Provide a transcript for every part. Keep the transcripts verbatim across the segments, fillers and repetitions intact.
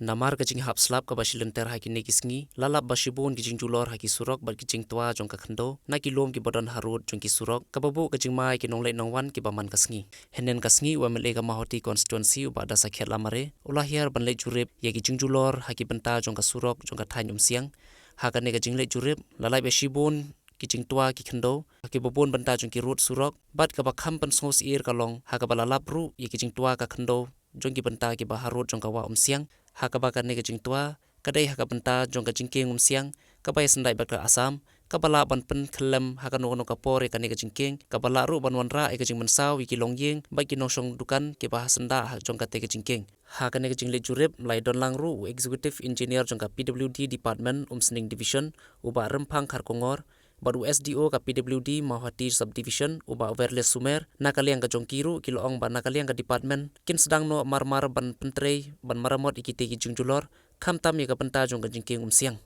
Namar ka jinghap slap kaba shilynter ha kine ki sngi, la lap ba shibun ki jingjulor ha ki surok bad ki jingtwa jong ka khyndew na ki lum kiba don harud jong ki surok, kaba buh ka jingma ïa ki nongleit nongwan kiba man ka sngi. Hynnin ka sngi u M L A ka Mawhati constituency u Bah Dasakhiat Lamare u la hiar ban leit jurip ïa ki jingjulor ha ki bynta jong ka surok jong ka thaiñ Umsiang. Ha kane ka jingleit jurip, la lap ïa shibun ki jingtwa ki khyndew ha kiba bun bynta jong ki rud surok, bad kaba kham pynsngewsyier ka long ha kaba la lap ruh ïa ki jingtwa ka khyndew jong ki bynta kiba harud jong ka wah Umsiang, ha kaba kane ka jingtwa ka dei ha ka bynta jong ka jingkieng Umsiang kaba ïasyndaid bad ka Assam, kaba lah ban pynkhyllem ha kano kano ka por ïa kane ka jingkieng, kaba lah ruh ban wanrah ïa ka jingmynsaw ïa ki longïing bad ki nongshong dukan kiba ha syndah ha jong kata ka jingkieng. Ha kane ka jingleit jurip, la ïadon lang ruh u Executive Engineer jong ka P W D Department, Umsning Division, u Bah Rymphang Kharkongor, bad u S D O ka P W D Mawhati Subdivision, u Bah Werles Sumer, na ka liang ka jong ki ruh ki la ong ba na ka liang ka department kin sdang noh marmar ban pyntrei ban maramot ïa kita ki jingjulor, khamtam ïa ka bynta jong ka jingkieng Umsiang.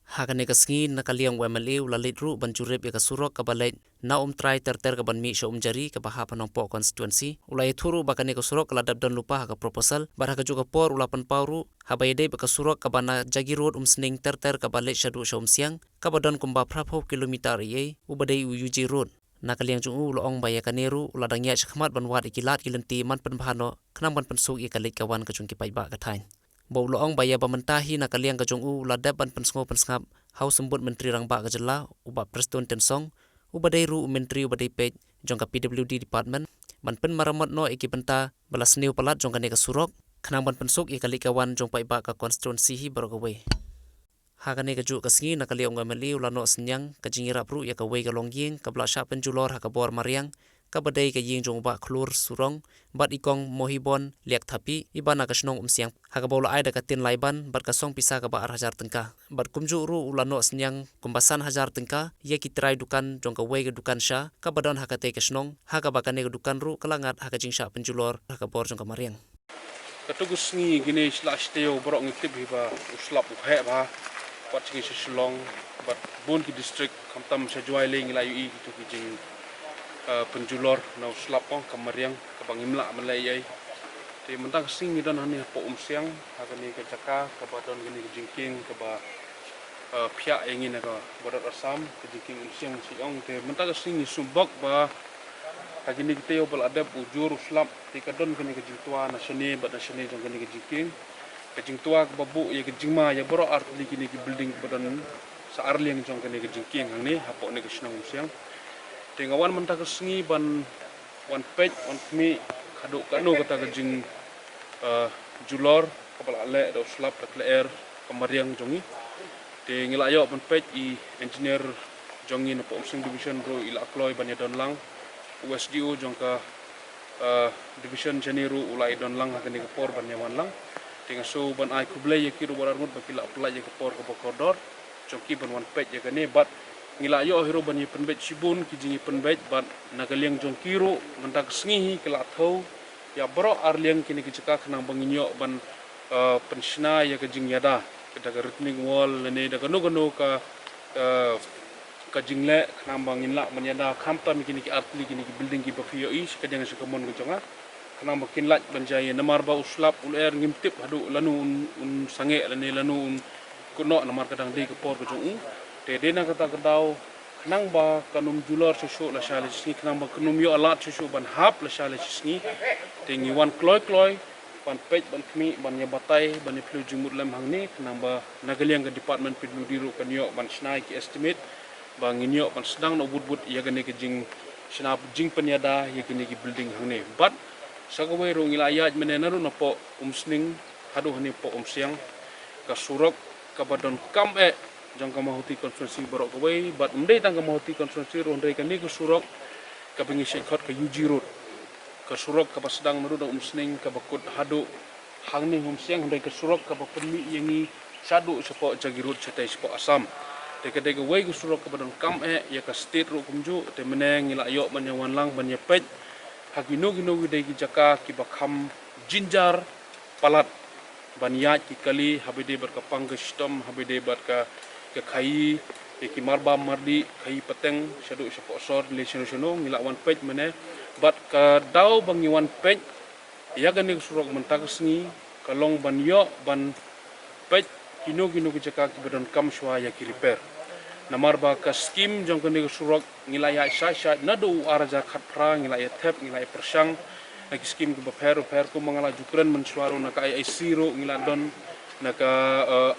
Ha kane ka sngi, na ka liang u M L A u la leit ruh ban jurip ïa ka surok kaba leit na Umtrai ter ter kaban mih sha Umjari kaba hap ha Nongpoh constituency. U la ïathuh ruh ba kane ka surok ka la dep don lypa ha ka proposal, bad ha kajuh ka por u la pynpaw ruh haba ïadei bad ka surok kaba na Jagi Road Umsning ter ter kaba leit shaduh sha Umsiang, kaba don kumba phraphew kilometer ei ei, uba dei u U G Road. Na ka liang jong u, u la ong ba ïa kane ruh u la dang ïaid shakhmat ban wad ïa ki lad ki lynti man pynbha noh, khnang ban pynsuk ïa ka leit ka wan ka jong ki paidbah ka thaiñ. Bad u la ong ba ïa ba mynta hi na ka liang ka jong u, u la dep ban pynsngew pynsngap ha u Symbud Myntri Rangbah ka jylla, u Bah Prestone Tynsong, uba dei ruh u myntri uba dei peit jong ka P W D Department, ban pynmaramot noh ïa ki bynta ba la sniew palat jong kane ka surok, khnang ban pynsuk ïa ka leit ka wan jong paidbah ka constituency hi baroh kawei. Ha kane kajuh ka sngi, na ka liang u M L A u la noh synñiang ka jingïarap ruh ïa kawei ka longïing kaba la shah pynjulor ha ka bor mariang, kaba dei ka ïing jong u Bah Khlur Surong bad i Kong Mohibon Liakthapi, iba na ka shnong Umsiang, ha kaba u la ai da ka tin laiban bad ka song pisa kaba ar hajar tyngka. Bad kumjuh ruh u la noh synñiang kumba san hajar tyngka ïa ki trai dukan jong kawei ka dukan sha kaba don ha katei ka shnong, ha kaba kane ka dukan ruh ka la ngat ha ka jingshah pynjulor ha ka bor jong ka mariang. Katto ka sngi kine shlak shi taïew baroh ngi tip hi ba u slap u heh bha, wat sha ngi sha Shillong bad bun ki district, khamtam sha Jowai lei ngi la ïohi kito ki jing, eh, pynjulor na u slap, oh, ka mariang kaba ngim lah ban leh ei ei. Te mynta ka sngi ngi don hangne hapoh Umsiang, ha kane ka jaka kaba don kane ka jingkieng kaba, eh, phiah ïa ngi na ka border Assam, ka jingkieng Umsiang Shillong. Te mynta ka sngi ngi sngewbok ba ha kine ki taïew ba la dep u jur u slap, te ka don kane ka jingtwa na shane bad na shane jong kane ka jingkieng. Ka jingtwa kaba buh ïa ka jingma ïa baroh artylli kine ki building ba don sa arliang jong kane ka jingkieng hangne hapoh ne ka shnong Umsiang. Te nga wan mynta ka sngi ban wan peit, wan khmih haduh katno kata ka jing, eh, julor kaba la leh da u slap da ka lyer ka mariang jong ngi. Te ngi la ïoh ban peit, i engineer jong ngi na Umsning Division ruh i la kloi ban ïadon lang. U S D O jong ka, eh, division jong ngi ruh u la ïadon lang ha kane ka por ban ïawan lang. Te nga sngew ban ai khublei ïa ki ruh baroh arngut ba ki la pynlait ïa ka por kaba kordor jong ki ban wan peit ïa kane, bad ngi la ïoh hi ruh ban ïa pynbeit shibun ki jingïapynbeit, bad na ka liang jong ki ruh mynta ka sngi hi ki la thew ïa baroh arliang kine ki jaka khnang ba ngin ïoh ban, eh, pynshna ïa ka jingïada, ka da ka retaining wall lane da kano kano ka, eh, ka jingleh khnang ba ngin lah ban ïada khamtam ïa kine ki artylli kine ki building kiba phi ïohi sha ka diang sha ka mon ka jong nga. Khnang ba kin lait ban jia ïa, namar ba u slap u lyer ngim tip haduh lano un, un sangeh lane lano un kut noh, namar ka dang dei ka por ka jong u. Te dei na kata ka daw khnang ba kan ym julor shuh shuh lashai lashisngi, khnang ba kan ym ïoh lad shuh shuh ban hap lashai lashisngi. Te ngi wan kloi kloi ban peit, ban khmih, ban ïa batai, ban ïa phylliew jingmut lem hangne, khnang ba na ka liang ka department P W D ruh kan ïoh ban shna ïa ki estimate ba ngin ïoh ban sdang noh bud bud ïa kane ka jingshna jingpynïada ïa kine ki building hangne. Bad sa kawei ruh ngi la ïaid mynne naduh na poh Umsning haduh hangne poh Umsiang, ka surok kaba donkam eh jong ka Mawhati constituency baroh kawei, bad ym dei tang ka Mawhati constituency ruh, hynrei kane ka surok kaba ngi shait khot ka U G Road, ka surok kaba sdang naduh na Umsning kaba kut haduh hangne Umsiang, hynrei ka surok kaba pynmih ïa ngi shaduh shapoh Jagi Road shatei shapoh Assam. Te ka dei kawei ka surok kaba donkam eh ïa ka state ruh kumjuh. Te mynne ngi la ïoh ban ïawan lang ban ïa peit ha kino kino ki dei ki jaka kiba kham jynjar palat ban ïaid ki kali, haba ïadei bad ka pang ka shitom, haba ïadei bad ka, ka khaïi, ïa ki marbam mardih, khaïi pateng shaduh shapoh sor, lei shano shano. Ngi la wan peit mynne, bad ka daw ba ngi wan peit ïa kane ka surok mynta ka sngi ka long ban ïoh ban kino kino ki jaka kiba donkam shuwa ïa ki repair. Namar ba ka skim jong kane ka surok ngi la ïa shai shai naduh u ar hajar khatphra, ngi la ïa thep, ngi la ïa pyrshang na ki skim kiba pher bapher. Kumba nga la ju kren mynshuwa ruh, na ka I I C ruh ngi la don, na ka,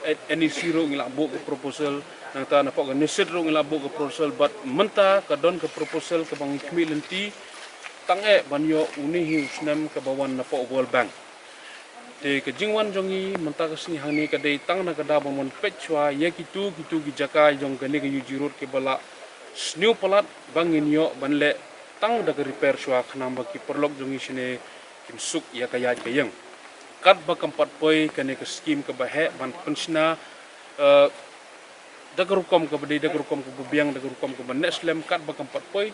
eh, N E C ruh ngi la buh ka proposal, nangta na pok ka NESID ruh ngi la buh ka proposal, bad mynta ka don ka proposal kaba ngi khmih lynti tang eh ban ïoh une hi u snem kaba wan na pok World Bank. Te ka jingwan jong ngi mynta ka sngi hangne ka dei tang na ka daw ban wan peit shuwa ïa kitu kitu ki jaka jong kane ka U G Road kiba la sniew palat ba ngin ïoh ban leh tang da ka repair shuwa, khnang ba ki paralok jong ngi shane kin suk ïa ka ïaid ka ïeng. Katba kam pat poi kane ka skim kaba heh ban pynshna, eh, da ka rukom kaba dei, da ka rukom kaba biang, da ka rukom kaba neh slem, katba kam pat poi.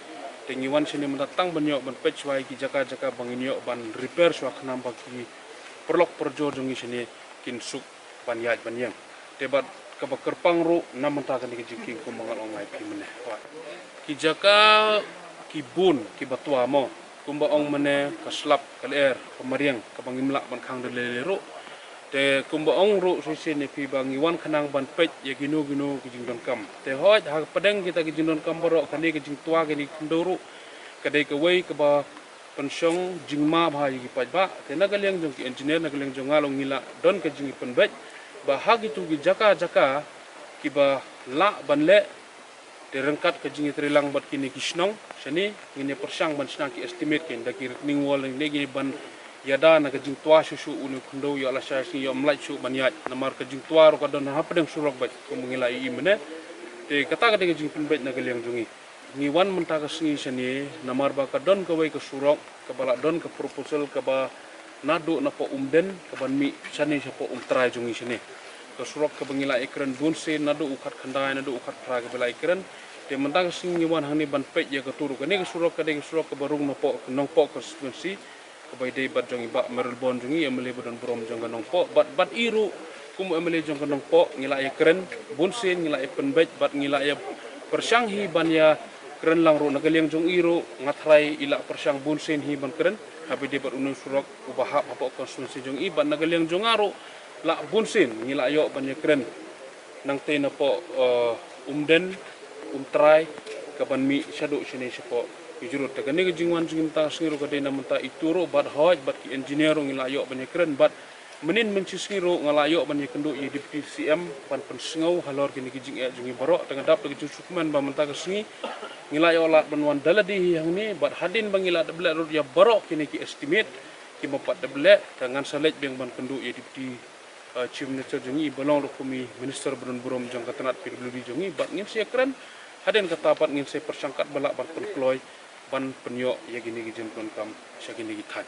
Te ngi wan shane mynta tang ban ïoh ban peit shuwa ïa ki jaka jaka ba ngin ïoh ban repair shuwa, khnang ba ki paralok parajor jong ngi shane kin suk ban ïaid ban ïeng. Te bad kaba kyrpang ruh na mynta kane ka jingkieng, kumba nga la ong ïa phi mynne, ki jaka ki bun kiba twa mo, kumba ong mynne ka slap, ka lyer, ka mariang, kaba ngim lah ban khang da lei lei ruh. Te kumba ong ruh shisien ïa phi ba ngi wan khnang ban peit ïa kino kino ki jingdonkam. Te hooid, hapdeng kita ki jingdonkam baroh, kane ka jingtwa kine ki khyndew ruh ka dei kawei kaba pynshong jingma bha ïa ki paidbah. Te na ka liang jong ki engineer, na ka liang jong nga ruh ngi la don ka jingpynbeit ba ha kitu ki jaka jaka kiba lah ban leh, te ryngkat ka jingïatreilang bad kine ki shnong shane, ngin ïa pyrshang ban shna ki estimate, ki da ki retaining wall, ne kine ban ïada na ka jingtwa shuh shuh une u khyndew, ïoh lashai sngi ïoh ym lah shuh ban ïaid, namar ka jingtwa ruh ka don hapdeng surok bad kumba ngi la ïohi mynne. Te kata ka dei ka jingpynbeit na ka liang jong ngi. Ngi wan mynta ka sngi shane namar ba ka don kawei ka surok kaba la don ka proposal kaba naduh na pok Umden kaban mih shane sha pok Umtrai jong ngi shane. Ka surok kaba ngi la ïakren bunsien naduh u khatkhyndai, naduh u khatphra kaba la ïakren. Te mynta ka sngi ngi wan hangne ban peit ïa katu ruh. Kane ka surok ka dei ka surok kaba rung na pok Nongpoh constituency, kaba ïadei bad jong i Bah Mayralborn jong ngi, M L A ba don burom jong ka Nongpoh. Bad, bad i ruh kum u M L A jong ka Nongpoh ngi la ïakren bunsien, ngi la ïapynbeit bad ngi la ïa pyrshang hi ban ïakren lang ruh. Na ka liang jong i ruh nga tharai i la pyrshang bunsien hi ban kren haba ïadei bad une u surok uba hap hapoh constituency jong i, bad na ka liang jong nga ruh la bunsien ngi la ïoh ban ïakren nangtei na pok, eh, Umden, Umtrai, kaban mih shaduh shane sha pok U G Road. Te kane ka jingwan jong ngi mynta ka sngi ruh ka dei na mynta itu ruh, bad hooid bad ki engineer ruh ngi la ïoh ban ïakren, bad mynnin mynshisngi ruh nga la ïoh ban ïakynduh ïa i Deputy C M ban pynsngew halor kine ki jingeh jong ngi baroh. Te nga dap da ka jingsngewkmen ba mynta ka sngi ngi la ïoh lad ban wan da lade hi hangne, bad hadien ba ngi la dep leh ruh ïa baroh kine ki estimate kiba pat dep leh, te ngan sa leit biang ban kynduh ïa i Deputy, eh, Chief Minister jong ngi, ba long ruh kum i Minister ba don burom jong ka tnat P W D jong ngi, bad ngin sa ïakren. Hadien kata pat ngin sa pyrshang katba lah ban pynkloi ban pynïoh ïa kine ki jingdonkam sha kine ki thaiñ.